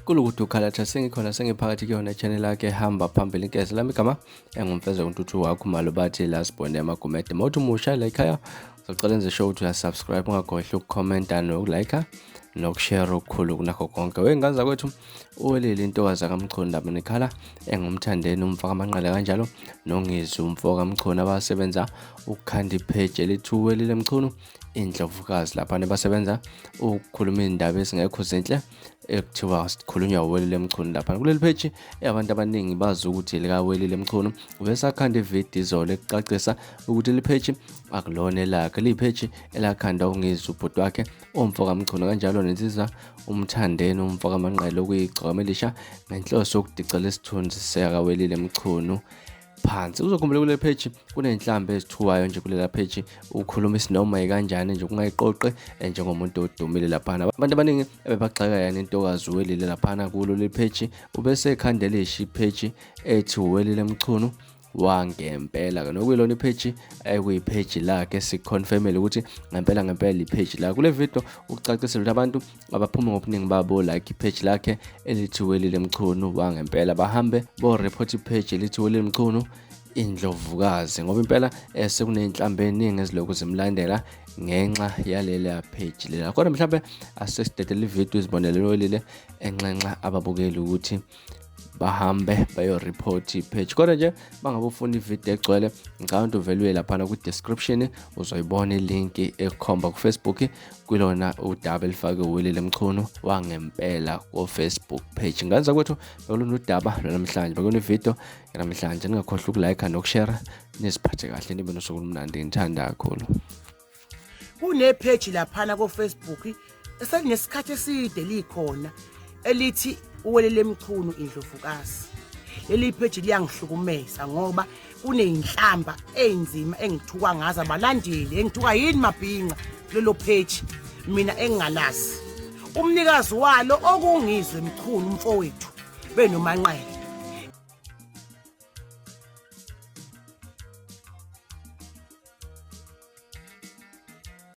Kulukuthi ukhalatha sengikhona sengiphakathi kuyona channel yakhe hamba phambili inkeza lami igama engumfeza kuntuthu wakho malobathi la sibonde amagumede mawuthi umusha la ekhaya uzocela enze sure ukuthi uyasubscribe ungakhohlwa ukukhomenta nokulike nokushare okukhulu kunakho konke. Wey'ngane zakwethu uwelile intokazi kaMchunu Ndaba engumthandeni umfaka amanqele kanjalo noNgizwe umfo kaMchunu abasebenza ukukhanda ipheji elithi uWelile Mchunu indlovukazi laphana basebenza ukukhuluma iy'ndaba ezingekho zinhle ekuthiwa sikhulunywa uWelile Mchunu laphana kuleli pheji. Abantu abaningi bazi ukuthi likaWelile Mchunu ubesakhanda ividiyo izolo ekucacisa ukuthi leli pheji akulona elakhe, liyipheji elakhanda uNgizwe ubhuti wakhe umfo kaMchunu kanjalo nensizwa uMthandeni umfo kaManqele okuyigcokama elisha ngenhloso yokudicela isithunzi sikaWelile Mchunu phansi. Uzokhumbula kule page kunenhlambi ezithuwayo nje kulela page, ukhuluma isinoma ikanjani nje kungayiqoqe njengomuntu odumile laphana. Abantu abaningi ebebagxeka yena intokazi uWelile laphana kulo le page, ubese ekhandela ishi page ethi uWelile Mchunu wangempela ke nokuyilona ipage ekuyipage lakhe, siconfirmele ukuthi ngempela ngempela ipage lakhe. Kule video ucacisile ukuthi abantu abaphume ngobuningi babo like ipage lakhe elithi Welile Mchunu wangempela, bahambe bo report ipage elithi Welile Mchunu indlovukazi ngoba impela sekuney'nhlambi eningi ezilokhu zimlandela ngenxa yalela page lela. Kodwa mhlawumbe asesidedele ividiyo izibonelelo Welile enxenxa ababukeli ukuthi bahambe bayo-report ipage. Kodwa nje bangabe ufuna ividiyo egcwele, ngicabanga ukuthi uvele uye laphana kwi-description uzoyibona ilinki ekhomba ku-Facebook kulona udaba elifake uWelile Mchunu wangempela ko-Facebook page. Ngane zakwethu, bekulona udaba lwanamhlanje, bekulona ividiyo yanamhlanje. Ningakhohlwa ukulike nokushare, niziphathe kahle, nibe nosuku olumnandi. Ngithanda kakhulu. Kunepage laphana ko-Facebook eselinesikhathi eside likhona elithi uWelele Mchunu indlovukazi. Leli page liyangihlukumeza ngoba kuney'nhlamba ey'nzima engithuka ngazo abalandeli, engithuka yini mabhinca kulelo page mina engingalazi. Umnikazi walo okungizwe Mchunu umfowethu benoManqele.